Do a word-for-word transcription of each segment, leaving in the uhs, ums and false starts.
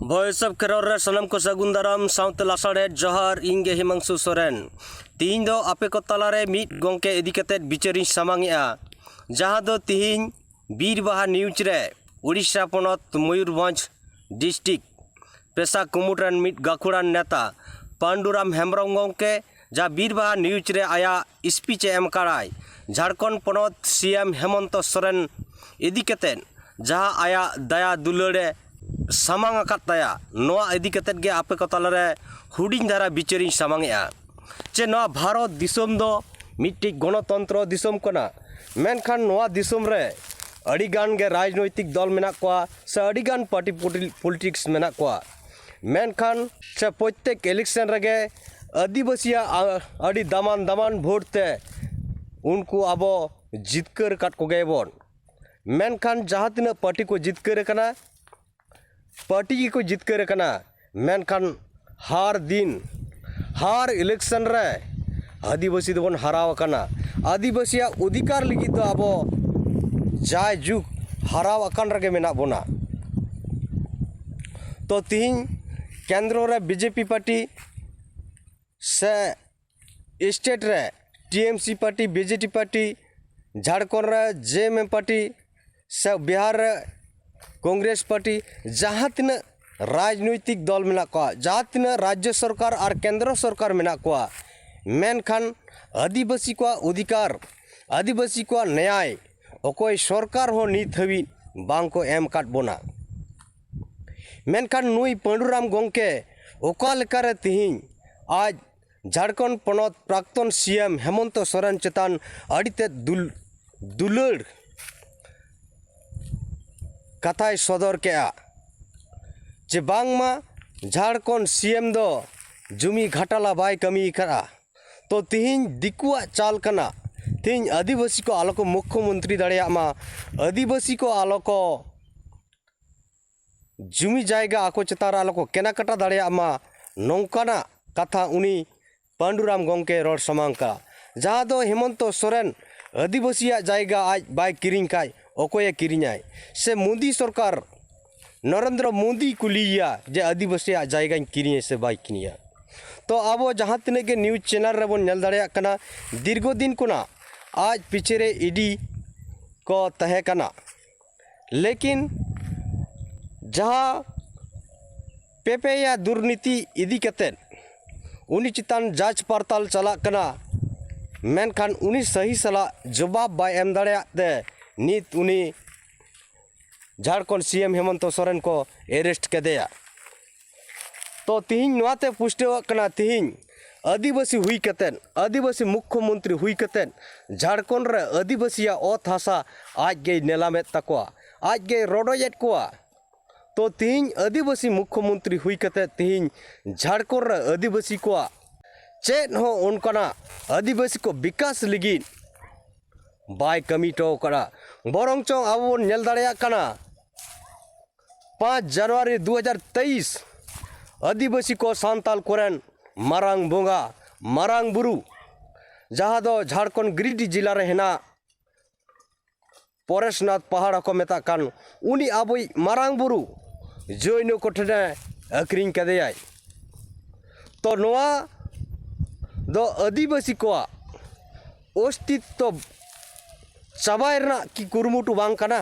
Voice of Kherol ᱨᱮ ᱥᱟᱱᱟᱢ ᱠᱚ ᱥᱟᱹᱜᱩᱱ ᱫᱟᱨᱟᱢ ᱥᱟᱶᱛᱮ ᱞᱟᱥᱟᱲᱦᱮᱫ ᱡᱚᱦᱟᱨ᱾ ᱤᱧ ᱜᱮ ᱦᱤᱢᱟᱝᱥᱩ ᱥᱚᱨᱮᱱ᱾ ᱛᱤᱦᱤᱧ ᱫᱚ ᱟᱯᱮ ᱠᱚ ᱛᱟᱞᱟᱨᱮ ᱢᱤᱫ ᱜᱚᱢᱠᱮ ᱤᱫᱤ ᱠᱟᱛᱮᱫ ᱵᱤᱪᱟᱹᱨᱤᱧ ᱥᱟᱢᱟᱝ ᱮᱜᱼᱟ, ᱡᱟᱦᱟᱸ ᱫᱚ ᱛᱤᱦᱤᱧ ᱵᱤᱨ ᱵᱟᱦᱟ ᱱᱤᱭᱩᱡᱽ ᱨᱮ ᱩᱲᱤᱥᱥᱟ ᱯᱚᱱᱚᱛ ᱢᱚᱭᱩᱨᱵᱷᱚᱸᱡᱽ ᱰᱤᱥᱴᱨᱤᱠᱴ ᱯᱮᱥᱟ ᱠᱩᱢᱩᱴ ᱨᱮᱱ ᱢᱤᱫ ᱜᱟᱹᱠᱷᱩᱲᱟᱱ ᱱᱮᱛᱟ ᱯᱟᱱᱰᱩᱨᱟᱢ ᱦᱮᱢᱵᱨᱚᱢ ᱜᱚᱢᱠᱮ ᱡᱟᱦᱟᱸ ᱵᱤᱨ ᱵᱟᱦᱟ ᱱᱤᱭᱩᱡᱽ ᱨᱮ ᱟᱭᱟᱜ ᱥᱯᱤᱪ ᱮ ᱮᱢ ᱟᱠᱟᱫᱟᱭ, ᱡᱷᱟᱲᱠᱷᱚᱸᱰ ᱯᱚᱱᱚᱛ ᱥᱤ ᱮᱢ ᱦᱮᱢᱚᱱᱛᱚ ᱥᱚᱨᱮᱱ ᱤᱫᱤ ᱠᱟᱛᱮᱫ ᱡᱟᱦᱟᱸ ᱟᱭᱟᱜ ᱫᱟᱭᱟ ᱫᱩᱞᱟᱹᱲ ᱮ ᱥᱟᱢᱟᱝ ᱟᱠᱟᱫ ᱛᱟᱭᱟ, ᱱᱚᱣᱟ ᱤᱫᱤ ᱠᱟᱛᱮᱫ ᱜᱮ ᱟᱯᱮ ᱠᱚ ᱛᱟᱞᱟᱨᱮ ᱦᱩᱰᱤᱧ ᱫᱷᱟᱨᱟ ᱵᱤᱪᱟᱹᱨᱤᱧ ᱥᱟᱢᱟᱝ ᱮᱜᱼᱟ᱾ ᱪᱮ ᱱᱚᱣᱟ ᱵᱷᱟᱨᱚᱛ ᱫᱤᱥᱚᱢ ᱫᱚ ᱢᱤᱫᱴᱤᱡ ᱜᱚᱱᱚᱛᱚᱱᱛᱨᱚ ᱫᱤᱥᱚᱢ ᱠᱟᱱᱟ, ᱢᱮᱱᱠᱷᱟᱱ ᱱᱚᱣᱟ ᱫᱤᱥᱚᱢ ᱨᱮ ᱟᱹᱰᱤᱜᱟᱱ ᱜᱮ ᱨᱟᱡᱽᱱᱳᱭᱛᱤᱠ ᱫᱚᱞ ᱢᱮᱱᱟᱜ ᱠᱚᱣᱟ ᱥᱮ ᱟᱹᱰᱤᱜᱟᱱ ᱯᱟᱨᱴᱤ ᱯᱚᱞᱤᱴᱤᱠᱥ ᱢᱮᱱᱟᱜ ᱠᱚᱣᱟ, ᱢᱮᱱᱠᱷᱟᱱ ᱥᱮ ᱯᱨᱚᱛᱛᱮᱠ ᱤᱞᱮᱠᱥᱚᱱ ᱨᱮᱜᱮ ᱟᱹᱫᱤᱵᱟᱹᱥᱤᱭᱟᱜ ᱟ-, ᱟᱹᱰᱤ ᱫᱟᱢᱟᱱ ᱫᱟᱢᱟᱱ ᱵᱷᱳᱴ ᱛᱮ ᱩᱱᱠᱩ ᱟᱵᱚ ᱡᱤᱛᱠᱟᱹᱨ ᱟᱠᱟᱫ ᱠᱚᱜᱮᱭᱟᱵᱚᱱ᱾ ᱢᱮᱱᱠᱷᱟᱱ ᱡᱟᱦᱟᱸ ᱛᱤᱱᱟᱹᱜ ᱯᱟᱨᱴᱤ ᱠᱚ ᱡᱤᱛᱠᱟᱹᱨ ᱟᱠᱟᱱᱟ, ᱯᱟᱨᱴᱤ ᱜᱮᱠᱚ ᱡᱤᱛᱠᱟᱹᱨ ᱟᱠᱟᱱᱟ, ᱢᱮᱱᱠᱷᱟᱱ ᱦᱟᱨ ᱫᱤᱱ, ᱦᱟᱨ ᱤᱞᱮᱠᱥᱚᱱ ᱨᱮ ᱟᱹᱫᱤᱵᱟᱹᱥᱤ ᱫᱚᱵᱚᱱ ᱦᱟᱨᱟᱣ ᱟᱠᱟᱱᱟ᱾ ᱟᱹᱫᱤᱵᱟᱹᱥᱤᱭᱟᱜ ᱚᱫᱷᱤᱠᱟᱨ ᱞᱟᱹᱜᱤᱫ ᱫᱚ ᱟᱵᱚ ᱡᱟᱭᱡᱩᱜᱽ ᱦᱟᱨᱟᱣ ᱟᱠᱟᱱ ᱨᱮᱜᱮ ᱢᱮᱱᱟᱜ ᱵᱚᱱᱟ᱾ ᱛᱚ ᱛᱤᱦᱤᱧ ᱠᱮᱱᱫᱨᱚ ᱨᱮ ᱵᱤᱡᱮᱯᱤ ᱯᱟᱨᱴᱤ ᱥᱮ ᱥᱴᱮᱴ ᱨᱮ ᱴᱤ ᱮᱢ ᱥᱤ ᱯᱟᱨᱴᱤ, ᱵᱤ ᱡᱮ ᱰᱤ ᱯᱟᱨᱴᱤ, ᱡᱷᱟᱲᱠᱷᱚᱸᱰ ᱨᱮ ᱡᱮ ᱮᱢ ᱮᱢ ᱯᱟᱨᱴᱤ, ᱥᱮ ᱵᱤᱦᱟᱨ ᱨᱮ ᱠᱚᱝᱜᱨᱮᱥ ᱯᱟᱨᱴᱤ, ᱡᱟᱦᱟᱸ ᱛᱤᱱᱟᱹᱜ ᱨᱟᱡᱽᱱᱳᱭᱛᱤᱠ ᱫᱚᱞ ᱢᱮᱱᱟᱜ ᱠᱚᱣᱟ, ᱡᱟᱦᱟᱸ ᱛᱤᱱᱟᱹᱜ ᱨᱟᱡᱽᱡᱚ ᱥᱚᱨᱠᱟᱨ ᱟᱨ ᱠᱮᱱᱫᱨᱚ ᱥᱚᱨᱠᱟᱨ ᱢᱮᱱᱟᱜ ᱠᱚᱣᱟ, ᱢᱮᱱᱠᱷᱟᱱ ᱟᱹᱫᱤᱵᱟᱹᱥᱤ ᱠᱚᱣᱟᱜ ᱚᱫᱷᱤᱠᱟᱨ, ᱟᱹᱫᱤᱵᱟᱹᱥᱤ ᱠᱚᱣᱟᱜ ᱱᱮᱭᱟᱭ ᱚᱠᱚᱭ ᱥᱚᱨᱠᱟᱨ ᱦᱚᱸ ᱱᱤᱛ ᱦᱟᱹᱵᱤᱡ ᱵᱟᱝ ᱠᱚ ᱮᱢ ᱟᱠᱟᱫ ᱵᱚᱱᱟ᱾ ᱢᱮᱱᱠᱷᱟᱱ ᱱᱩᱭ ᱯᱟᱹᱰᱩᱨᱟᱢ ᱜᱚᱢᱠᱮ ᱚᱠᱟ ᱞᱮᱠᱟᱨᱮ ᱛᱮᱦᱮᱧ ᱟᱡ ᱡᱷᱟᱲᱠᱷᱚᱸᱰ ᱯᱚᱱᱚᱛ ᱯᱨᱟᱠᱛᱚᱱ ᱥᱤ ᱮᱢ ᱦᱮᱢᱚᱱᱛᱚ ᱥᱚᱨᱮᱱ ᱪᱮᱛᱟᱱ ᱟᱹᱰᱤ ᱛᱮᱫ ᱫᱩᱞ-, ᱫᱩᱞᱟᱹᱲ ᱠᱟᱛᱷᱟᱭ ᱥᱚᱫᱚᱨ ᱠᱮᱜᱼᱟ ᱡᱮ ᱵᱟᱝᱢᱟ ᱡᱷᱟᱲᱠᱷᱚᱸᱰ ᱥᱤ ᱮᱢ ᱫᱚ ᱡᱩᱢᱤ ᱜᱷᱟᱴᱟᱞᱟ ᱵᱟᱭ ᱠᱟᱹᱢᱤ ᱟᱠᱟᱫᱼᱟ᱾ ᱛᱚ ᱛᱤᱦᱤᱧ ᱫᱤᱠᱩᱣᱟᱜ ᱪᱟᱞ ᱠᱟᱱᱟ, ᱛᱤᱦᱤᱧ ᱟᱹᱫᱤᱵᱟᱹᱥᱤ ᱠᱚ ᱟᱞᱚ ᱠᱚ ᱢᱩᱠᱠᱷᱚ ᱢᱚᱱᱛᱨᱤ ᱫᱟᱲᱮᱭᱟᱜ ᱢᱟ, ᱟᱹᱫᱤᱵᱟᱹᱥᱤ ᱠᱚ ᱟᱞᱚ ᱠᱚ ᱡᱩᱢᱤ ᱡᱟᱭᱜᱟ ᱟᱠᱚ ᱪᱮᱛᱟᱱ ᱨᱮ ᱟᱞᱚ ᱠᱚ ᱠᱮᱱᱟᱠᱟᱴᱟ ᱫᱟᱲᱮᱭᱟᱜ ᱢᱟ, ᱱᱚᱝᱠᱟᱱᱟᱜ ᱠᱟᱛᱷᱟ ᱩᱱᱤ ᱯᱟᱹᱰᱩᱨᱟᱢ ᱜᱚᱢᱠᱮ ᱨᱚᱲ ᱥᱟᱢᱟᱝ ᱠᱟᱜᱼᱟ, ᱡᱟᱦᱟᱸ ᱫᱚ ᱦᱮᱢᱚᱱᱛᱚ ᱥᱚᱨᱮᱱ ᱟᱹᱫᱤᱵᱟᱹᱥᱤᱭᱟᱜ ᱡᱟᱭᱜᱟ ᱟᱡ ᱵᱟᱭ ᱠᱤᱨᱤᱧ ᱠᱷᱟᱡ ᱚᱠᱚᱭᱮ ᱠᱤᱨᱤᱧᱟᱭ? ᱥᱮ ᱢᱳᱫᱤ ᱥᱚᱨᱠᱟᱨ ᱱᱚᱨᱮᱱᱫᱨᱚ ᱢᱳᱫᱤ ᱠᱩᱞᱤᱭᱮᱭᱟ ᱡᱮ ᱟᱹᱫᱤᱵᱟᱹᱥᱤᱭᱟᱜ ᱡᱟᱭᱜᱟᱧ ᱠᱤᱨᱤᱧᱟ ᱥᱮ ᱵᱟᱭ ᱠᱤᱨᱤᱧᱟ᱾ ᱛᱚ ᱟᱵᱚ ᱡᱟᱦᱟᱸ ᱛᱤᱱᱟᱹᱜ ᱜᱮ news channel ᱨᱮᱵᱚᱱ ᱧᱮᱞ ᱫᱟᱲᱮᱭᱟᱜ ᱠᱟᱱᱟ, ᱫᱤᱨᱜᱷᱚ ᱫᱤᱱ ᱠᱷᱚᱱᱟᱜ ᱟᱡ ᱯᱤᱪᱷᱮ ᱨᱮ ᱤᱰᱤ ᱠᱚ ᱛᱟᱦᱮᱸ ᱠᱟᱱᱟ, ᱞᱮᱠᱤᱱ ᱡᱟᱦᱟᱸ ᱯᱮᱯᱮᱭᱟ ᱫᱩᱨᱱᱤᱛᱤ ᱤᱫᱤ ᱠᱟᱛᱮᱫ ᱩᱱᱤ ᱪᱮᱛᱟᱱ ᱡᱟᱸᱪ ᱯᱟᱲᱛᱟᱞ ᱪᱟᱞᱟᱜ ᱠᱟᱱᱟ, ᱢᱮᱱᱠᱷᱟᱱ ᱩᱱᱤ ᱥᱟᱹᱦᱤ ᱥᱟᱞᱟᱜ ᱡᱚᱵᱟᱵ ᱵᱟᱭ ᱮᱢ ᱫᱟᱲᱮᱭᱟᱜ ᱛᱮ ᱱᱤᱛ ᱩᱱᱤ ᱡᱷᱟᱲᱠᱷᱚᱸᱰ ᱥᱤ ᱮᱢ ᱦᱮᱢᱚᱱᱛᱚ ᱥᱚᱨᱮᱱ ᱠᱚ arrest ᱠᱮᱫᱮᱭᱟ᱾ ᱛᱚ ᱛᱤᱦᱤᱧ ᱱᱚᱣᱟᱛᱮ ᱯᱩᱥᱴᱟᱹᱣᱚᱜ ᱠᱟᱱᱟ, ᱛᱤᱦᱤᱧ ᱟᱹᱫᱤᱵᱟᱹᱥᱤ ᱦᱩᱭ ᱠᱟᱛᱮᱫ, ᱟᱹᱫᱤᱵᱟᱹᱥᱤ ᱢᱩᱠᱠᱷᱚ ᱢᱚᱱᱛᱨᱤ ᱦᱩᱭ ᱠᱟᱛᱮᱫ ᱡᱷᱟᱲᱠᱷᱚᱸᱰ ᱨᱮ ᱟᱹᱫᱤᱵᱟᱹᱥᱤᱭᱟᱜ ᱚᱛ ᱦᱟᱥᱟ ᱟᱡ ᱜᱮᱭ ᱱᱮᱞᱟᱢᱮᱫ ᱛᱟᱠᱚᱣᱟ, ᱟᱡ ᱜᱮᱭ ᱨᱚᱰᱚᱡᱮᱫ ᱠᱚᱣᱟ᱾ ᱛᱚ ᱛᱤᱦᱤᱧ ᱟᱹᱫᱤᱵᱟᱹᱥᱤ ᱢᱩᱠᱠᱷᱚ ᱢᱚᱱᱛᱨᱤ ᱦᱩᱭ ᱠᱟᱛᱮᱫ ᱛᱤᱦᱤᱧ ᱡᱷᱟᱲᱠᱷᱚᱸᱰ ᱨᱮ ᱟᱹᱫᱤᱵᱟᱹᱥᱤ ᱠᱚᱣᱟᱜ ᱪᱮᱫ ᱦᱚᱸ ᱚᱱᱠᱟᱱᱟᱜ ᱟᱹᱫᱤᱵᱟᱹᱥᱤ ᱠᱚ ᱵᱤᱠᱟᱥ ᱞᱟᱹᱜᱤᱫ ᱵᱟᱭ ᱠᱟᱹᱢᱤ ᱦᱚᱴᱚ ᱟᱠᱟᱫᱟ᱾ ᱵᱚᱨᱚᱝ ᱪᱚᱝ ᱟᱵᱚ ᱵᱚᱱ ᱧᱮᱞ ᱫᱟᱲᱮᱭᱟᱜ ᱠᱟᱱᱟ, ᱯᱟᱸᱪ ᱡᱟᱱᱩᱣᱟᱨᱤ ᱫᱩ ᱦᱟᱡᱟᱨ ᱛᱮᱭᱤᱥ ᱟᱹᱫᱤᱵᱟᱹᱥᱤ ᱠᱚ ᱥᱟᱱᱛᱟᱞ ᱠᱚᱨᱮᱱ ᱢᱟᱨᱟᱝ ᱵᱚᱸᱜᱟ, ᱢᱟᱨᱟᱝ ᱵᱩᱨᱩ, ᱡᱟᱦᱟᱸ ᱫᱚ ᱡᱷᱟᱲᱠᱷᱚᱸᱰ ᱜᱤᱨᱤᱰᱤ ᱡᱮᱞᱟ ᱨᱮ ᱦᱮᱱᱟᱜ ᱯᱚᱨᱮᱥᱱᱟᱛᱷ ᱯᱟᱦᱟᱲ ᱦᱚᱸᱠᱚ ᱢᱮᱛᱟᱜ ᱠᱟᱱ, ᱩᱱᱤ ᱟᱵᱚᱭᱤᱡ ᱢᱟᱨᱟᱝ ᱵᱩᱨᱩ ᱡᱳᱭᱱᱚ ᱠᱚᱴᱷᱮᱱᱮ ᱟᱹᱠᱷᱨᱤᱧ ᱠᱟᱫᱮᱭᱟᱭ᱾ ᱛᱚ ᱱᱚᱣᱟ ᱫᱚ ᱟᱹᱫᱤᱵᱟᱹᱥᱤ ᱠᱚᱣᱟᱜ ᱚᱥᱛᱤᱛᱛᱚ ᱪᱟᱵᱟᱭ ᱨᱮᱱᱟᱜ ᱠᱤ ᱠᱩᱨᱩᱢᱩᱴᱩ ᱵᱟᱝ ᱠᱟᱱᱟ?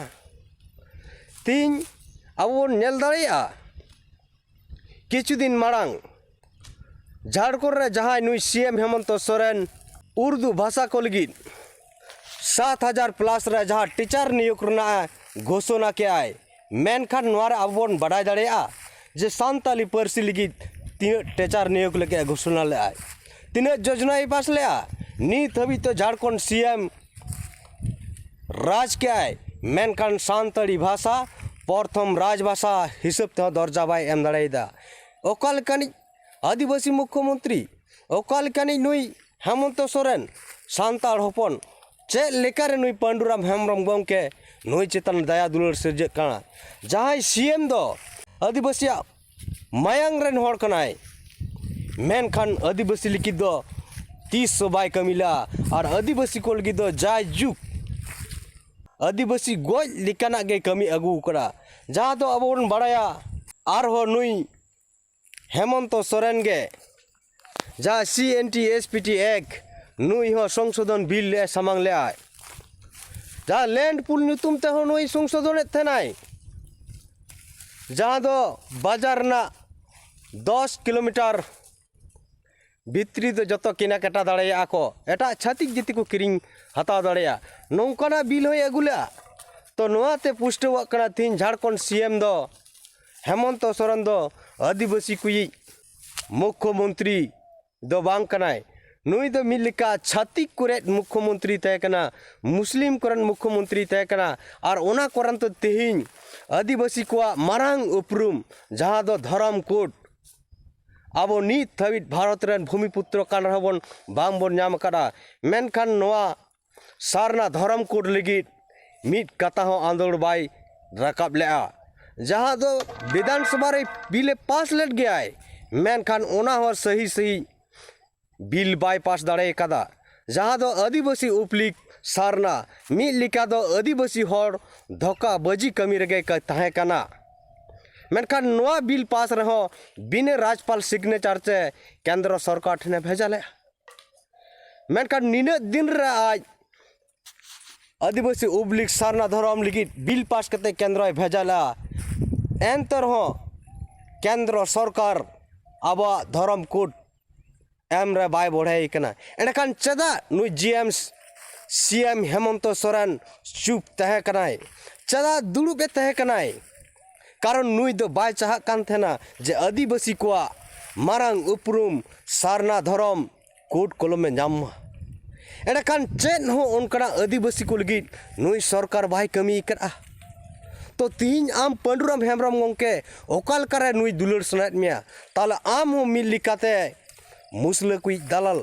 ᱛᱤᱦᱤᱧ ᱟᱵᱚ ᱵᱚᱱ ᱧᱮᱞ ᱫᱟᱲᱮᱭᱟᱜᱼᱟ, ᱠᱤᱪᱷᱩ ᱫᱤᱱ ᱢᱟᱲᱟᱝ ᱡᱷᱟᱲᱠᱷᱚᱸᱰ ᱨᱮ ᱡᱟᱦᱟᱸᱭ ᱱᱩᱭ ᱥᱤ ᱮᱢ ᱦᱮᱢᱚᱱᱛᱚ ᱥᱚᱨᱮᱱ ᱩᱨᱫᱩ ᱵᱷᱟᱥᱟ ᱠᱚ ᱞᱟᱹᱜᱤᱫ ᱥᱟᱛ ᱦᱟᱡᱟᱨ ᱯᱞᱟᱥ ᱨᱮ ᱡᱟᱦᱟᱸ ᱴᱤᱪᱟᱨ ᱱᱤᱭᱳᱜᱽ ᱨᱮᱱᱟᱜ ᱮ ᱜᱷᱳᱥᱚᱱᱟ ᱠᱮᱜᱼᱟᱭ, ᱢᱮᱱᱠᱷᱟᱱ ᱱᱚᱣᱟ ᱨᱮ ᱟᱵᱚ ᱵᱚᱱ ᱵᱟᱰᱟᱭ ᱫᱟᱲᱮᱭᱟᱜᱼᱟ ᱡᱮ ᱥᱟᱱᱛᱟᱞᱤ ᱯᱟᱹᱨᱥᱤ ᱞᱟᱹᱜᱤᱫ ᱛᱤᱱᱟᱹᱜ ᱴᱤᱪᱟᱨ ᱱᱤᱭᱳᱜᱽ ᱞᱟᱹᱜᱤᱫ ᱮ ᱜᱷᱳᱥᱚᱱᱟ ᱞᱮᱜᱼᱟᱭ, ᱛᱤᱱᱟᱹᱜ ᱡᱳᱡᱽᱱᱟᱭ ᱯᱟᱥ ᱞᱮᱜᱼᱟ᱾ ᱱᱤᱛ ᱦᱟᱹᱵᱤᱡ ᱛᱮ ᱡᱷᱟᱲᱠᱷᱚᱸᱰ ᱥᱤ ᱮᱢ ᱨᱟᱡᱽ ᱠᱮᱜᱼᱟᱭ, ᱢᱮᱱᱠᱷᱟᱱ ᱥᱟᱱᱛᱟᱲᱤ ᱵᱷᱟᱥᱟ ᱯᱨᱚᱛᱷᱚᱢ ᱨᱟᱡᱽ ᱵᱷᱟᱥᱟ ᱦᱤᱥᱟᱹᱵ ᱛᱮᱦᱚᱸ ᱫᱚᱨᱡᱟ ᱵᱟᱭ ᱮᱢ ᱫᱟᱲᱮᱭᱟᱫᱟ᱾ ᱚᱠᱟ ᱞᱮᱠᱟᱱᱤᱡ ᱟᱹᱫᱤᱵᱟᱹᱥᱤ ᱢᱩᱠᱠᱷᱚ ᱢᱚᱱᱛᱨᱤ, ᱚᱠᱟ ᱞᱮᱠᱟᱱᱤᱡ ᱱᱩᱭ ᱦᱮᱢᱚᱱᱛᱚ ᱥᱚᱨᱮᱱ, ᱥᱟᱱᱛᱟᱲ ᱦᱚᱯᱚᱱ ᱪᱮᱫ ᱞᱮᱠᱟᱨᱮ ᱱᱩᱭ ᱯᱟᱹᱱᱰᱩᱨᱟᱢ ᱦᱮᱢᱵᱨᱚᱢ ᱜᱚᱢᱠᱮ ᱱᱩᱭ ᱪᱮᱛᱟᱱ ᱫᱟᱭᱟ ᱫᱩᱞᱟᱹᱲ ᱥᱤᱨᱡᱟᱹᱜ ᱠᱟᱱᱟ? ᱡᱟᱦᱟᱸᱭ ᱥᱤ ᱮᱢ ᱫᱚ ᱟᱹᱫᱤᱵᱟᱹᱥᱤᱭᱟᱜ ᱢᱟᱭᱟᱝ ᱨᱮᱱ ᱦᱚᱲ ᱠᱟᱱᱟᱭ, ᱢᱮᱱᱠᱷᱟᱱ ᱟᱹᱫᱤᱵᱟᱹᱥᱤ ᱞᱟᱹᱜᱤᱫ ᱫᱚ ᱛᱤᱥ ᱦᱚᱸ ᱵᱟᱭ ᱠᱟᱹᱢᱤ ᱞᱮᱜᱼᱟ᱾ ᱟᱨ ᱟᱹᱫᱤᱵᱟᱹᱥᱤ ᱠᱚ ᱞᱟᱹᱜᱤᱫ ᱫᱚ ᱡᱟᱭᱡᱩᱜᱽ ᱟᱹᱫᱤᱵᱟᱹᱥᱤ ᱜᱚᱡ ᱞᱮᱠᱟᱱᱟᱜ ᱜᱮ ᱠᱟᱹᱢᱤ ᱟᱹᱜᱩ ᱟᱠᱟᱫᱟ᱾ ᱡᱟᱦᱟᱸ ᱫᱚ ᱟᱵᱚ ᱵᱚᱱ ᱵᱟᱲᱟᱭᱟ, ᱟᱨᱦᱚᱸ ᱱᱩᱭ ᱦᱮᱢᱚᱱᱛᱚ ᱥᱚᱨᱮᱱ ᱜᱮ ᱡᱟᱦᱟᱸ C N T S P T act, ᱱᱩᱭ ᱦᱚᱸ ᱥᱚᱝᱥᱳᱫᱷᱚᱱ ᱵᱤᱞ ᱮ ᱥᱟᱢᱟᱝ ᱞᱮᱫᱼᱟᱭ᱾ ᱡᱟᱦᱟᱸ ᱞᱮᱱᱰ ᱯᱩᱞ ᱧᱩᱛᱩᱢ ᱛᱮᱦᱚᱸ ᱱᱩᱭ ᱥᱚᱝᱥᱳᱫᱷᱚᱱᱮᱫ ᱛᱟᱦᱮᱱᱟᱭ, ᱡᱟᱦᱟᱸ ᱫᱚ ᱵᱟᱡᱟᱨ ᱨᱮᱱᱟᱜ ᱫᱚᱥ ᱠᱤᱞᱳᱢᱤᱴᱟᱨ ᱵᱷᱤᱛᱨᱤ ᱫᱚ ᱡᱚᱛᱚ ᱠᱮᱱᱟᱠᱟᱴᱟ ᱫᱟᱲᱮᱭᱟᱜᱼᱟ ᱠᱚ, ᱮᱴᱟᱜ ᱪᱷᱟᱹᱛᱤᱠ ᱡᱟᱹᱛᱤ ᱠᱚ ᱠᱤᱨᱤᱧ ᱦᱟᱛᱟᱣ ᱫᱟᱲᱮᱭᱟᱜᱼᱟ, ᱱᱚᱝᱠᱟᱱᱟᱜ ᱵᱤᱞ ᱦᱚᱸᱭ ᱟᱹᱜᱩ ᱞᱮᱫᱼᱟ᱾ ᱛᱚ, ᱱᱚᱣᱟᱛᱮ ᱯᱩᱥᱴᱟᱹᱣᱚᱜ ᱠᱟᱱᱟ, ᱛᱮᱦᱮᱧ ᱡᱷᱟᱲᱠᱷᱚᱸᱰ ᱥᱤ ᱮᱢ ᱫᱚ ᱦᱮᱢᱚᱱᱛᱚ ᱥᱚᱨᱮᱱ ᱫᱚ ᱟᱹᱫᱤᱵᱟᱹᱥᱤ ᱠᱚᱭᱤᱡ ᱢᱩᱠᱠᱷᱚ ᱢᱚᱱᱛᱨᱤ ᱫᱚ ᱵᱟᱝ ᱠᱟᱱᱟᱭ᱾ ᱱᱩᱭ ᱫᱚ ᱢᱤᱫ ᱞᱮᱠᱟ ᱪᱷᱟᱹᱛᱤᱠ ᱠᱚᱨᱮᱫ ᱢᱩᱠᱠᱷᱚ ᱢᱚᱱᱛᱨᱤ ᱛᱟᱦᱮᱸ ᱠᱟᱱᱟ, ᱢᱩᱥᱞᱤᱢ ᱠᱚᱨᱮᱱ ᱢᱩᱠᱠᱷᱚ ᱢᱚᱱᱛᱨᱤ ᱛᱟᱦᱮᱸ ᱠᱟᱱᱟ, ᱟᱨ ᱚᱱᱟ ᱠᱚᱨᱮᱱ ᱛᱮ ᱛᱮᱦᱮᱧ ᱟᱹᱫᱤᱵᱟᱹᱥᱤ ᱠᱚᱣᱟᱜ ᱢᱟᱨᱟᱝ ᱩᱯᱨᱩᱢ, ᱡᱟᱦᱟᱸ ᱫᱚ ᱫᱷᱚᱨᱚᱢ ᱠᱳᱰ, ᱟᱵᱚ ᱱᱤᱛ ᱫᱷᱟᱹᱵᱤᱡ ᱵᱷᱟᱨᱚᱛ ᱨᱮᱱ ᱵᱷᱩᱢᱤᱯᱩᱛᱨᱚ ᱠᱟᱱ ᱨᱮᱦᱚᱸ ᱵᱚᱱ ᱵᱟᱝ ᱵᱚᱱ ᱧᱟᱢ ᱟᱠᱟᱫᱼᱟ᱾ ᱢᱮᱱᱠᱷᱟᱱ ᱱᱚᱣᱟ ᱥᱟᱨᱱᱟ ᱫᱷᱚᱨᱚᱢ ᱠᱳᱰ ᱞᱟᱹᱜᱤᱫ ᱢᱤᱫ ᱠᱟᱛᱷᱟ ᱦᱚᱸ ᱟᱸᱫᱳᱲ ᱵᱟᱭ ᱨᱟᱠᱟᱵ ᱞᱮᱫᱼᱟ, ᱡᱟᱦᱟᱸ ᱫᱚ ᱵᱤᱫᱷᱟᱱ ᱥᱚᱵᱷᱟ ᱨᱮ ᱵᱤᱞ ᱮ ᱯᱟᱥ ᱞᱮᱫ ᱜᱮᱭᱟᱭ, ᱢᱮᱱᱠᱷᱟᱱ ᱚᱱᱟ ᱦᱚᱸ ᱥᱟᱹᱦᱤ ᱥᱟᱹᱦᱤ ᱵᱤᱞ ᱵᱟᱭ ᱯᱟᱥ ᱫᱟᱲᱮ ᱟᱠᱟᱫᱟ, ᱡᱟᱦᱟᱸ ᱫᱚ ᱟᱹᱫᱤᱵᱟᱹᱥᱤ ᱩᱯᱞᱤᱠ ᱥᱟᱨᱱᱟ ᱢᱤᱫ ᱞᱮᱠᱟ ᱫᱚ ᱟᱹᱫᱤᱵᱟᱹᱥᱤ ᱦᱚᱲ ᱫᱷᱳᱠᱟ ᱵᱟᱹᱡᱤ ᱠᱟᱹᱢᱤ ᱨᱮᱜᱮ ᱠᱟ-, ᱛᱟᱦᱮᱸ ᱠᱟᱱᱟ᱾ ᱢᱮᱱᱠᱷᱟᱱ ᱱᱚᱣᱟ ᱵᱤᱞ ᱯᱟᱥ ᱨᱮᱦᱚᱸ ᱵᱤᱱᱟᱹ ᱨᱟᱡᱽᱯᱟᱞ ᱥᱤᱜᱽᱱᱮᱪᱟᱨ ᱪᱮ ᱠᱮᱱᱫᱨᱚ ᱥᱚᱨᱠᱟᱨ ᱴᱷᱮᱱᱮ ᱵᱷᱮᱡᱟ ᱞᱮᱫᱼᱟ᱾ ᱢᱮᱱᱠᱷᱟᱱ ᱱᱤᱱᱟᱹᱜ ᱫᱤᱱ ᱨᱮ ᱟᱡ ᱟᱹᱫᱤᱵᱟᱹᱥᱤ ᱩᱯᱞᱤᱠ ᱥᱟᱨᱱᱟ ᱫᱷᱚᱨᱚᱢ ᱞᱟᱹᱜᱤᱫ ᱵᱤᱞ ᱯᱟᱥ ᱠᱟᱛᱮ ᱠᱮᱱᱫᱨᱚᱭ ᱵᱷᱮᱡᱟ ᱞᱮᱫᱼᱟ, ᱮᱱᱛᱮ ᱨᱮᱦᱚᱸ ᱠᱮᱱᱫᱨᱚ ᱥᱚᱨᱠᱟᱨ ᱟᱵᱚᱣᱟᱜ ᱫᱷᱚᱨᱚᱢ ᱠᱳᱰ ᱮᱢ ᱨᱮ ᱵᱟᱭ ᱵᱚᱲᱦᱮᱭ ᱠᱟᱱᱟ᱾ ᱮᱸᱰᱮᱠᱷᱟᱱ ᱪᱮᱫᱟᱜ ᱱᱩᱭ ᱡᱤ ᱮᱢ ᱥᱤ ᱮᱢ ᱦᱮᱢᱚᱱᱛᱚ ᱥᱚᱨᱮᱱ ᱪᱩᱯ ᱛᱟᱦᱮᱸ ᱠᱟᱱᱟᱭ? ᱪᱮᱫᱟᱜ ᱫᱩᱲᱩᱵ ᱮ ᱛᱟᱦᱮᱸ ᱠᱟᱱᱟᱭ? ᱠᱟᱨᱚᱱ ᱱᱩᱭ ᱫᱚ ᱵᱟᱭ ᱪᱟᱦᱟᱜ ᱠᱟᱱ ᱛᱟᱦᱮᱱᱟ ᱡᱮ ᱟᱹᱫᱤᱵᱟᱹᱥᱤ ᱠᱚᱣᱟᱜ ᱢᱟᱨᱟᱝ ᱩᱯᱨᱩᱢ ᱥᱟᱨᱱᱟ ᱫᱷᱚᱨᱚᱢ ᱠᱳᱰ ᱠᱚᱞᱚᱢᱮ ᱧᱟᱢ ᱢᱟ᱾ ᱮᱸᱰᱮᱠᱷᱟᱱ ᱪᱮᱫ ᱦᱚᱸ ᱚᱱᱠᱟᱱᱟᱜ ᱟᱹᱫᱤᱵᱟᱹᱥᱤ ᱠᱚ ᱞᱟᱹᱜᱤᱫ ᱱᱩᱭ ᱥᱚᱨᱠᱟᱨ ᱵᱟᱭ ᱠᱟᱹᱢᱤ ᱟᱠᱟᱫᱼᱟ᱾ ᱛᱚ, ᱛᱤᱦᱤᱧ ᱟᱢ ᱯᱟᱹᱰᱩᱨᱟᱢ ᱦᱮᱢᱵᱨᱚᱢ ᱜᱚᱢᱠᱮ ᱚᱠᱟ ᱞᱮᱠᱟᱨᱮ ᱱᱩᱭ ᱫᱩᱞᱟᱹᱲ ᱥᱟᱱᱟᱭᱮᱫ ᱢᱮᱭᱟ? ᱛᱟᱦᱚᱞᱮ ᱟᱢ ᱦᱚᱸ ᱢᱤᱫ ᱞᱮᱠᱟᱛᱮ ᱢᱩᱥᱞᱟᱹ ᱠᱚᱭᱤᱡ ᱫᱟᱞᱟᱞ,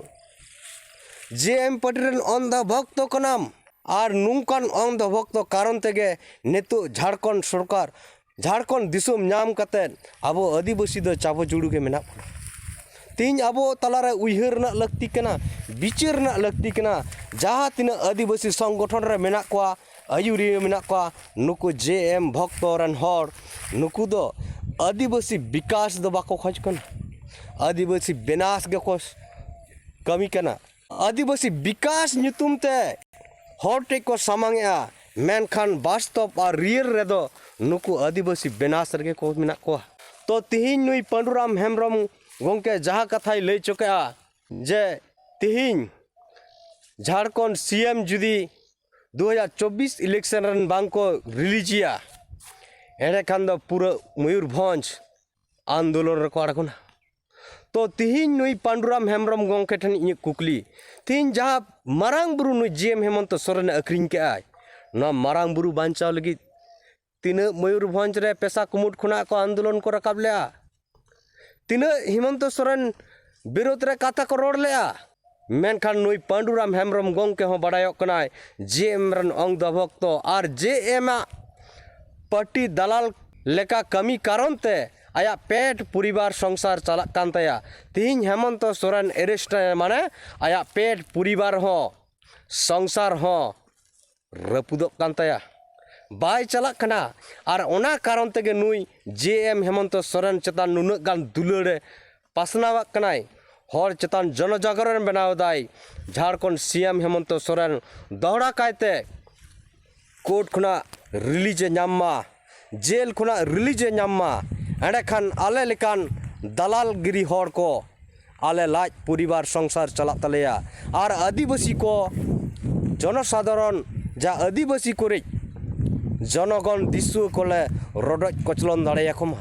ᱡᱮ ᱮᱢ ᱯᱟᱨᱴᱤ ᱨᱮᱱ ᱚᱱᱫᱷᱟ ᱵᱷᱚᱠᱛᱚ ᱠᱟᱱᱟᱢ᱾ ᱟᱨ ᱱᱚᱝᱠᱟᱱ ᱚᱱᱫᱷᱟ ᱵᱷᱚᱠᱛᱚ ᱠᱟᱨᱚᱱ ᱛᱮᱜᱮ ᱱᱤᱛᱚᱜ ᱡᱷᱟᱲᱠᱷᱚᱸᱰ ᱥᱚᱨᱠᱟᱨ, ᱡᱷᱟᱲᱠᱷᱚᱸᱰ ᱫᱤᱥᱚᱢ ᱧᱟᱢ ᱠᱟᱛᱮᱫ ᱟᱵᱚ ᱟᱹᱫᱤᱵᱟᱹᱥᱤ ᱫᱚ ᱪᱟᱵᱚ ᱡᱩᱲᱩ ᱜᱮ ᱢᱮᱱᱟᱜ ᱵᱚᱱᱟ᱾ ᱛᱮᱦᱮᱧ ᱟᱵᱚ ᱛᱟᱞᱟᱨᱮ ᱩᱭᱦᱟᱹᱨ ᱨᱮᱱᱟᱜ ᱞᱟᱹᱠᱛᱤ ᱠᱟᱱᱟ, ᱵᱤᱪᱟᱹᱨ ᱨᱮᱱᱟᱜ ᱞᱟᱹᱠᱛᱤ ᱠᱟᱱᱟ᱾ ᱡᱟᱦᱟᱸ ᱛᱤᱱᱟᱹᱜ ᱟᱹᱫᱤᱵᱟᱹᱥᱤ ᱥᱚᱝᱜᱚᱴᱷᱚᱱ ᱨᱮ ᱢᱮᱱᱟᱜ ᱠᱚᱣᱟ, ᱟᱹᱭᱩᱨᱤᱭᱟᱹ ᱢᱮᱱᱟᱜ ᱠᱚᱣᱟ, ᱱᱩᱠᱩ ᱡᱮ ᱮᱢ ᱵᱷᱚᱠᱛᱚ ᱨᱮᱱ ᱦᱚᱲ, ᱱᱩᱠᱩ ᱫᱚ ᱟᱹᱫᱤᱵᱟᱹᱥᱤ ᱵᱤᱠᱟᱥ ᱫᱚ ᱵᱟᱠᱚ ᱠᱷᱚᱡᱽ ᱠᱟᱱᱟ, ᱟᱹᱫᱤᱵᱟᱹᱥᱤ ᱵᱮᱱᱟᱥ ᱜᱮᱠᱚ ᱠᱟᱹᱢᱤ ᱠᱟᱱᱟ᱾ ᱟᱹᱫᱤᱵᱟᱹᱥᱤ ᱵᱤᱠᱟᱥ ᱧᱩᱛᱩᱢ ᱛᱮ ᱦᱚᱲ ᱴᱷᱮᱡ ᱠᱚ ᱥᱟᱢᱟᱝ ᱮᱜᱼᱟ, ᱢᱮᱱᱠᱷᱟᱱ ᱵᱟᱥᱛᱚᱵ ᱟᱨ ᱨᱤᱭᱮᱞ ᱨᱮᱫᱚ ᱱᱩᱠᱩ ᱟᱹᱫᱤᱵᱟᱹᱥᱤ ᱵᱮᱱᱟᱥ ᱨᱮᱜᱮ ᱠᱚ ᱢᱮᱱᱟᱜ ᱠᱚᱣᱟ᱾ ᱛᱚ ᱛᱤᱦᱤᱧ ᱱᱩᱭ ᱯᱟᱹᱰᱩᱨᱟᱢ ᱦᱮᱢᱵᱨᱚᱢ ᱜᱚᱢᱠᱮ ᱡᱟᱦᱟᱸ ᱠᱟᱛᱷᱟᱭ ᱞᱟᱹᱭ ᱦᱚᱪᱚ ᱠᱮᱜᱼᱟ ᱡᱮ ᱛᱤᱦᱤᱧ ᱡᱷᱟᱲᱠᱷᱚᱸᱰ ᱥᱤ ᱮᱢ ᱡᱩᱫᱤ ᱫᱩ ᱦᱟᱡᱟᱨ ᱪᱚᱵᱵᱤᱥ ᱤᱞᱮᱠᱥᱚᱱ ᱨᱮᱱ ᱵᱟᱝ ᱠᱚ ᱨᱤᱞᱤᱡᱽ ᱮᱭᱟ, ᱮᱸᱰᱮᱠᱷᱟᱱ ᱫᱚ ᱯᱩᱨᱟᱹ ᱢᱚᱭᱩᱨᱵᱷᱚᱸᱡᱽ ᱟᱱᱫᱳᱞᱚᱱ ᱨᱮᱠᱚ ᱟᱬᱜᱚᱱᱟ᱾ ᱛᱚ ᱛᱤᱦᱤᱧ ᱱᱩᱭ ᱯᱟᱹᱰᱩᱨᱟᱢ ᱦᱮᱢᱵᱨᱚᱢ ᱜᱚᱢᱠᱮ ᱴᱷᱮᱱ ᱤᱧᱟᱹᱜ ᱠᱩᱠᱞᱤ, ᱛᱤᱦᱤᱧ ᱡᱟᱦᱟᱸ ᱢᱟᱨᱟᱝ ᱵᱩᱨᱩ ᱱᱩᱭ ᱡᱤ ᱮᱢ ᱦᱮᱢᱚᱱᱛᱚ ᱥᱚᱨᱮᱱᱮ ᱟᱹᱠᱷᱨᱤᱧ ᱠᱮᱜᱼᱟᱭ, ᱱᱚᱣᱟ ᱢᱟᱨᱟᱝ ᱵᱩᱨᱩ ᱵᱟᱧᱪᱟᱣ ᱞᱟᱹᱜᱤᱫ ᱛᱤᱱᱟᱹᱜ ᱢᱚᱭᱩᱨᱵᱷᱚᱸᱡᱽ ᱨᱮ ᱯᱮᱥᱟ ᱠᱩᱢᱩᱴ ᱠᱷᱚᱱᱟᱜ ᱠᱚ ᱟᱱᱫᱳᱞᱚᱱ ᱠᱚ ᱨᱟᱠᱟᱵ ᱞᱮᱜᱼᱟ? ᱛᱤᱱᱟᱹᱜ ᱦᱮᱢᱚᱱᱛᱚ ᱥᱚᱨᱮᱱ ᱵᱤᱨᱳᱫᱷ ᱨᱮ ᱠᱟᱛᱷᱟ ᱠᱚ ᱨᱚᱲ ᱞᱮᱜᱼᱟ? ᱢᱮᱱᱠᱷᱟᱱ ᱱᱩᱭ ᱯᱟᱹᱰᱩᱨᱟᱢ ᱦᱮᱢᱵᱨᱚᱢ ᱜᱚᱢᱠᱮ ᱦᱚᱸ ᱵᱟᱰᱟᱭᱚᱜ ᱠᱟᱱᱟᱭ, ᱡᱤ ᱮᱢ ᱨᱮᱱ ᱚᱝᱫᱷᱚ ᱵᱷᱚᱠᱛᱚ ᱟᱨ ᱡᱮ ᱮᱢ ᱟᱜ ᱯᱟᱹᱴᱤ ᱫᱟᱞᱟᱞ ᱞᱮᱠᱟ ᱠᱟᱹᱢᱤ ᱠᱟᱨᱚᱱ ᱛᱮ ᱟᱭᱟᱜ ᱯᱮᱴ ᱯᱚᱨᱤᱵᱟᱨ ᱥᱚᱝᱥᱟᱨ ᱪᱟᱞᱟᱜ ᱠᱟᱱ ᱛᱟᱭᱟ᱾ ᱛᱤᱦᱤᱧ ᱦᱮᱢᱚᱱᱛᱚ ᱥᱚᱨᱮᱱ ᱮᱨᱮᱥᱴ ᱮᱱᱟᱭ, ᱢᱟᱱᱮ ᱟᱭᱟᱜ ᱯᱮᱴ ᱯᱚᱨᱤᱵᱟᱨ ᱦᱚᱸ, ᱥᱚᱝᱥᱟᱨ ᱦᱚᱸ ᱨᱟᱹᱯᱩᱫᱚᱜ ᱠᱟᱱ ᱛᱟᱭᱟ, ᱵᱟᱭ ᱪᱟᱞᱟᱜ ᱠᱟᱱᱟ᱾ ᱟᱨ ᱚᱱᱟ ᱠᱟᱨᱚᱱ ᱛᱮᱜᱮ ᱱᱩᱭ ᱡᱮ ᱮᱢ ᱦᱮᱢᱚᱱᱛᱚ ᱥᱚᱨᱮᱱ ᱪᱮᱛᱟᱱ ᱱᱩᱱᱟᱹᱜ ᱜᱟᱱ ᱫᱩᱞᱟᱹᱲᱮ ᱯᱟᱥᱱᱟᱣᱟᱜ ᱠᱟᱱᱟᱭ, ᱦᱚᱲ ᱪᱮᱛᱟᱱ ᱡᱚᱱᱚᱡᱟᱜᱚᱨᱚᱱ ᱵᱮᱱᱟᱣ ᱮᱫᱟᱭ᱾ ᱡᱷᱟᱲᱠᱷᱚᱸᱰ ᱥᱤ ᱮᱢ ᱦᱮᱢᱚᱱᱛᱚ ᱥᱚᱨᱮᱱ ᱫᱚᱦᱲᱟ ᱠᱟᱭᱛᱮ ᱠᱳᱨᱴ ᱠᱷᱚᱱᱟᱜ ᱨᱤᱞᱤᱡᱽ ᱮ ᱧᱟᱢ ᱢᱟ, ᱡᱮᱞ ᱠᱷᱚᱱᱟᱜ ᱨᱤᱞᱤᱡᱽ ᱮ ᱧᱟᱢ ᱢᱟ, ᱮᱸᱰᱮᱠᱷᱟᱱ ᱟᱞᱮ ᱞᱮᱠᱟᱱ ᱫᱟᱞᱟᱞᱜᱤᱨᱤ ᱦᱚᱲ ᱠᱚ ᱟᱞᱮ ᱞᱟᱡ ᱯᱚᱨᱤᱵᱟᱨ ᱥᱚᱝᱥᱟᱨ ᱪᱟᱞᱟᱜ ᱛᱟᱞᱮᱭᱟ᱾ ᱟᱨ ᱟᱹᱫᱤᱵᱟᱹᱥᱤ ᱠᱚ, ᱡᱚᱱᱚᱥᱟᱫᱷᱟᱨᱚᱱ, ᱡᱟ ᱟᱹᱫᱤᱵᱟᱹᱥᱤ ᱠᱚᱨᱮᱡ ᱡᱚᱱᱚᱜᱚᱱ ᱫᱤᱥᱩᱣᱟᱹ ᱠᱚᱞᱮ ᱨᱚᱰᱚᱡ ᱠᱚᱪᱞᱚᱱ ᱫᱟᱲᱮᱭᱟᱠᱚ ᱢᱟ᱾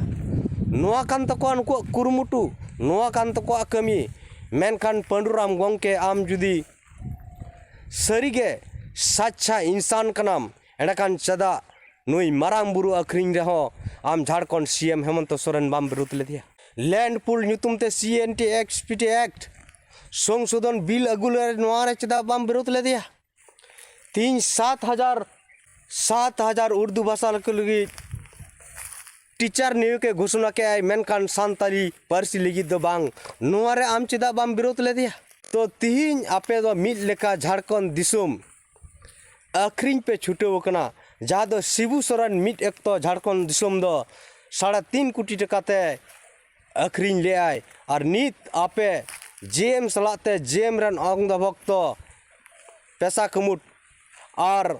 ᱱᱚᱣᱟ ᱠᱟᱱ ᱛᱟᱠᱚᱣᱟ ᱱᱩᱠᱩᱣᱟᱜ ᱠᱩᱨᱩᱢᱩᱴᱩ, ᱱᱚᱣᱟ ᱠᱟᱱ ᱛᱟᱠᱚᱣᱟ ᱠᱟᱹᱢᱤ᱾ ᱢᱮᱱᱠᱷᱟᱱ ᱯᱟᱹᱰᱩᱨᱟᱢ ᱜᱚᱢᱠᱮ, ᱟᱢ ᱡᱩᱫᱤ ᱥᱟᱹᱨᱤᱜᱮ ᱥᱟᱪᱪᱷᱟ ᱤᱱᱥᱟᱱ ᱠᱟᱱᱟᱢ, ᱮᱸᱰᱮᱠᱷᱟᱱ ᱪᱮᱫᱟᱜ ᱱᱩᱭ ᱢᱟᱨᱟᱝ ᱵᱩᱨᱩ ᱟᱹᱠᱷᱨᱤᱧ ᱨᱮᱦᱚᱸ ᱟᱢ ᱡᱷᱟᱲᱠᱷᱚᱸᱰ ᱥᱤ ᱮᱢ ᱦᱮᱢᱚᱱᱛᱚ ᱥᱚᱨᱮᱱ ᱵᱟᱢ ᱵᱤᱨᱳᱫ ᱞᱮᱫᱮᱭᱟ? ᱞᱮᱱᱰ ᱯᱩᱞ ᱧᱩᱛᱩᱢ ᱛᱮ C N T S P T act ᱥᱚᱝᱥᱳᱫᱷᱚᱱ ᱵᱤᱞ ᱟᱹᱜᱩ ᱞᱮ, ᱱᱚᱣᱟ ᱨᱮ ᱪᱮᱫᱟᱜ ᱵᱟᱢ ᱵᱤᱨᱳᱫ ᱞᱮᱫᱮᱭᱟ? ᱛᱤᱦᱤᱧ ᱥᱟᱛ ᱦᱟᱡᱟᱨ, ᱥᱟᱛ ᱦᱟᱡᱟᱨ ᱩᱨᱫᱩ ᱵᱷᱟᱥᱟ ᱠᱚ ᱞᱟᱹᱜᱤᱫ ᱴᱤᱪᱟᱨ ᱱᱤᱭᱳᱜᱽ ᱮ ᱜᱷᱳᱥᱚᱱᱟ ᱠᱮᱜᱼᱟᱭ, ᱢᱮᱱᱠᱷᱟᱱ ᱥᱟᱱᱛᱟᱲᱤ ᱯᱟᱹᱨᱥᱤ ᱞᱟᱹᱜᱤᱫ ᱫᱚ ᱵᱟᱝ᱾ ᱱᱚᱣᱟ ᱨᱮ ᱟᱢ ᱪᱮᱫᱟᱜ ᱵᱟᱢ ᱵᱤᱨᱳᱫ ᱞᱮᱫᱮᱭᱟ? ᱛᱚ ᱛᱤᱦᱤᱧ ᱟᱯᱮ ᱫᱚ ᱢᱤᱫ ᱞᱮᱠᱟ ᱡᱷᱟᱲᱠᱷᱚᱸᱰ ᱫᱤᱥᱚᱢ ᱟᱹᱠᱷᱨᱤᱧ ᱯᱮ ᱪᱷᱩᱴᱟᱹᱣ ᱟᱠᱟᱱᱟ, ᱡᱟᱦᱟᱸ ᱫᱚ ᱥᱤᱵᱩ ᱥᱚᱨᱮᱱ ᱢᱤᱫ ᱚᱠᱛᱚ ᱡᱷᱟᱲᱠᱷᱚᱸᱰ ᱫᱤᱥᱚᱢ ᱫᱚ ᱥᱟᱲᱮ ᱛᱤᱱ ᱠᱳᱴᱤ ᱴᱟᱠᱟ ᱛᱮ ᱟᱹᱠᱷᱨᱤᱧ ᱞᱮᱫᱟᱭ᱾ ᱟᱨ ᱱᱤᱛ ᱟᱯᱮ ᱡᱮ ᱮᱢ ᱥᱟᱞᱟᱜ ᱛᱮ ᱡᱮ ᱮᱢ ᱨᱮᱱ ᱚᱝᱜᱚ ᱵᱷᱚᱠᱛᱚ, ᱯᱮᱥᱟ ᱠᱟᱹᱢᱩᱴ ᱟᱨ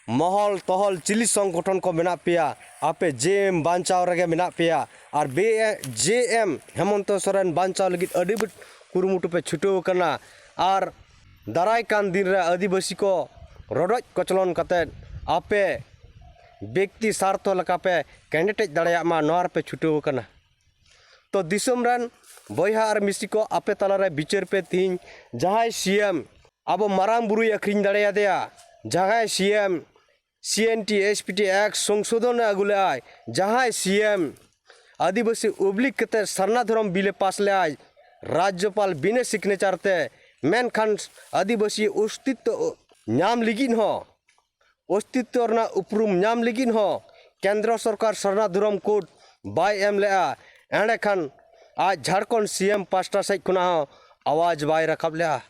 ᱢᱚᱦᱚᱞ ᱛᱚᱦᱚᱞ ᱪᱤᱞᱤ ᱥᱚᱝᱜᱚᱴᱷᱚᱱ ᱠᱚ ᱢᱮᱱᱟᱜ ᱯᱮᱭᱟ, ᱟᱯᱮ ᱡᱮ ᱮᱢ ᱵᱟᱧᱪᱟᱣ ᱨᱮᱜᱮ ᱢᱮᱱᱟᱜ ᱯᱮᱭᱟ᱾ ᱟᱨ ᱵᱮ-, ᱡᱮ ᱮᱢ ᱦᱮᱢᱚᱱᱛᱚ ᱥᱚᱨᱮᱱ ᱵᱟᱧᱪᱟᱣ ᱞᱟᱹᱜᱤᱫ ᱟᱹᱰᱤ ᱵᱤᱨᱟᱴ ᱠᱩᱨᱩᱢᱩᱴᱩ ᱯᱮ ᱪᱷᱩᱴᱟᱹᱣ ᱟᱠᱟᱱᱟ᱾ ᱟᱨ ᱫᱟᱨᱟᱭ ᱠᱟᱱ ᱫᱤᱱ ᱨᱮ ᱟᱹᱫᱤᱵᱟᱹᱥᱤ ᱠᱚ ᱨᱚᱰᱚᱡ ᱠᱚᱪᱞᱚᱱ ᱠᱟᱛᱮᱫ ᱟᱯᱮ ᱵᱮᱠᱛᱤ ᱥᱟᱨᱛᱷᱚ ᱞᱮᱠᱟ ᱯᱮ ᱠᱮᱱᱰᱤᱰᱮᱴ ᱫᱟᱲᱮᱭᱟᱜ ᱢᱟ, ᱱᱚᱣᱟ ᱨᱮᱯᱮ ᱪᱷᱩᱴᱟᱹᱣ ᱟᱠᱟᱱᱟ᱾ ᱛᱚ ᱫᱤᱥᱚᱢ ᱨᱮᱱ ᱵᱚᱭᱦᱟ ᱟᱨ ᱢᱤᱥᱤ ᱠᱚ, ᱟᱯᱮ ᱛᱟᱞᱟᱨᱮ ᱵᱤᱪᱟᱹᱨ ᱯᱮ ᱛᱤᱦᱤᱧ, ᱡᱟᱦᱟᱸᱭ ᱥᱤ ᱮᱢ ᱟᱵᱚ ᱢᱟᱨᱟᱝ ᱵᱩᱨᱩᱭ ᱟᱹᱠᱷᱨᱤᱧ ᱫᱟᱲᱮᱭᱟᱫᱮᱭᱟ, ᱡᱟᱦᱟᱸᱭ ᱥᱤ M C N T S P T act ᱥᱚᱝᱥᱳᱫᱷᱚᱱᱮ ᱟᱹᱜᱩ ᱞᱮᱫᱟᱭ, ᱡᱟᱦᱟᱸᱭ ᱥᱤ ᱮᱢ ᱟᱹᱫᱤᱵᱟᱹᱥᱤ ᱚᱵᱞᱤᱠ ᱠᱟᱛᱮ ᱥᱟᱨᱱᱟ ᱫᱷᱚᱨᱚᱢ ᱵᱤᱞᱮ ᱯᱟᱥ ᱞᱮᱫᱟᱭ ᱨᱟᱡᱽᱡᱚᱯᱟᱞ ᱵᱤᱱᱟᱹ ᱥᱤᱜᱽᱱᱮᱪᱟᱨ ᱛᱮ, ᱢᱮᱱᱠᱷᱟᱱ ᱟᱹᱫᱤᱵᱟᱹᱥᱤ ᱚᱥᱛᱤᱛᱛᱚ ᱧᱟᱢ ᱞᱟᱹᱜᱤᱫ ᱦᱚᱸ, ᱚᱥᱛᱤᱛᱛᱚ ᱨᱮᱱᱟᱜ ᱩᱯᱨᱩᱢ ᱧᱟᱢ ᱞᱟᱹᱜᱤᱫ ᱦᱚᱸ ᱠᱮᱱᱫᱨᱚ ᱥᱚᱨᱠᱟᱨ ᱥᱟᱨᱱᱟ ᱫᱷᱚᱨᱚᱢ ᱠᱳᱰ ᱵᱟᱭ ᱮᱢ ᱞᱮᱫᱼᱟ᱾ ᱮᱸᱰᱮᱠᱷᱟᱱ ᱟᱡ ᱡᱷᱟᱲᱠᱷᱚᱸᱰ ᱥᱤ ᱮᱢ ᱯᱟᱥᱴᱟ ᱥᱮᱫ ᱠᱷᱚᱱᱟᱜ ᱦᱚᱸ ᱟᱣᱟᱡᱽ ᱵᱟᱭ ᱨᱟᱠᱟᱵ ᱞᱮᱫᱼᱟ,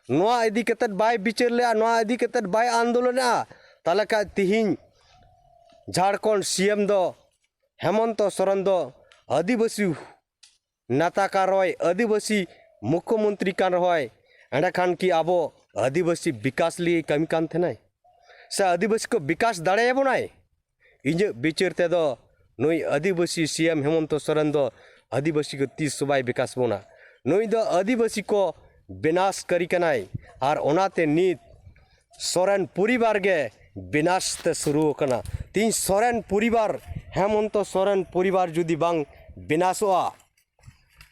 ᱱᱚᱣᱟ ᱤᱫᱤ ᱠᱟᱛᱮᱫ ᱵᱟᱭ ᱵᱤᱪᱟᱹᱨ ᱞᱮᱫᱼᱟ, ᱱᱚᱣᱟ ᱤᱫᱤ ᱠᱟᱛᱮᱫ ᱵᱟᱭ ᱟᱱᱫᱳᱞᱚᱱ ᱞᱮᱫᱼᱟ᱾ ᱛᱟᱦᱚᱞᱮ ᱠᱷᱟᱱ ᱛᱤᱦᱤᱧ ᱡᱷᱟᱲᱠᱷᱚᱸᱰ ᱥᱤ ᱮᱢ ᱫᱚ ᱦᱮᱢᱚᱱᱛᱚ ᱥᱚᱨᱮᱱ ᱫᱚ ᱟᱹᱫᱤᱵᱟᱹᱥᱤ ᱱᱮᱛᱟ ᱠᱟᱱ ᱨᱮᱦᱚᱸᱭ, ᱟᱹᱫᱤᱵᱟᱹᱥᱤ ᱢᱩᱠᱷᱭᱚᱢᱚᱱᱛᱨᱤ ᱠᱟᱱ ᱨᱮᱦᱚᱸᱭ, ᱮᱸᱰᱮᱠᱷᱟᱱ ᱠᱤ ᱟᱵᱚ ᱟᱹᱫᱤᱵᱟᱹᱥᱤ ᱵᱤᱠᱟᱥ ᱞᱟᱹᱜᱤᱫ ᱠᱟᱹᱢᱤ ᱠᱟᱱ ᱛᱟᱦᱮᱱᱟᱭ? ᱥᱮ ᱟᱹᱫᱤᱵᱟᱹᱥᱤ ᱠᱚ ᱵᱤᱠᱟᱥ ᱫᱟᱲᱮᱭᱟᱵᱚᱱᱟᱭ? ᱤᱧᱟᱹᱜ ᱵᱤᱪᱟᱹᱨ ᱛᱮᱫᱚ ᱱᱩᱭ ᱟᱹᱫᱤᱵᱟᱹᱥᱤ ᱥᱤ ᱮᱢ ᱦᱮᱢᱚᱱᱛᱚ ᱥᱚᱨᱮᱱ ᱫᱚ ᱟᱹᱫᱤᱵᱟᱹᱥᱤ ᱠᱚ ᱛᱤᱥ ᱦᱚᱸ ᱵᱟᱭ ᱵᱤᱠᱟᱥ ᱵᱚᱱᱟ᱾ ᱱᱩᱭ ᱫᱚ ᱟᱹᱫᱤᱵᱟᱹᱥᱤ ᱠᱚ ᱵᱤᱱᱟᱥᱠᱟᱨᱤ ᱠᱟᱱᱟᱭ᱾ ᱟᱨ ᱚᱱᱟᱛᱮ ᱱᱤᱛ ᱥᱚᱨᱮᱱ ᱯᱚᱨᱤᱵᱟᱨ ᱜᱮ ᱵᱤᱱᱟᱥ ᱛᱮ ᱥᱩᱨᱩ ᱟᱠᱟᱱᱟ᱾ ᱛᱤᱦᱤᱧ ᱥᱚᱨᱮᱱ ᱯᱚᱨᱤᱵᱟᱨ, ᱦᱮᱢᱚᱱᱛᱚ ᱥᱚᱨᱮᱱ ᱯᱚᱨᱤᱵᱟᱨ ᱡᱩᱫᱤ ᱵᱟᱝ ᱵᱤᱱᱟᱥᱚᱜᱼᱟ,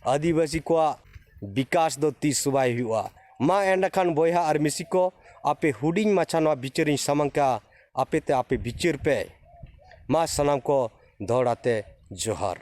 ᱟᱹᱫᱤᱵᱟᱹᱥᱤ ᱠᱚᱣᱟᱜ ᱵᱤᱠᱟᱥ ᱫᱚ ᱛᱤᱥ ᱦᱚᱸ ᱵᱟᱭ ᱦᱩᱭᱩᱜᱼᱟ᱾ ᱢᱟ ᱮᱸᱰᱮᱠᱷᱟᱱ ᱵᱚᱭᱦᱟ ᱟᱨ ᱢᱤᱥᱤ ᱠᱚ, ᱟᱯᱮ ᱦᱩᱰᱤᱧ ᱢᱟᱪᱷᱟ ᱱᱚᱣᱟ ᱵᱤᱪᱟᱹᱨᱤᱧ ᱥᱟᱢᱟᱝ ᱠᱟᱜᱼᱟ, ᱟᱯᱮ ᱛᱮ ᱟᱯᱮ ᱵᱤᱪᱟᱹᱨ ᱯᱮ᱾ ᱢᱟ ᱥᱟᱱᱟᱢ ᱠᱚ ᱫᱚᱦᱲᱟ ᱛᱮ ᱡᱚᱦᱟᱨ᱾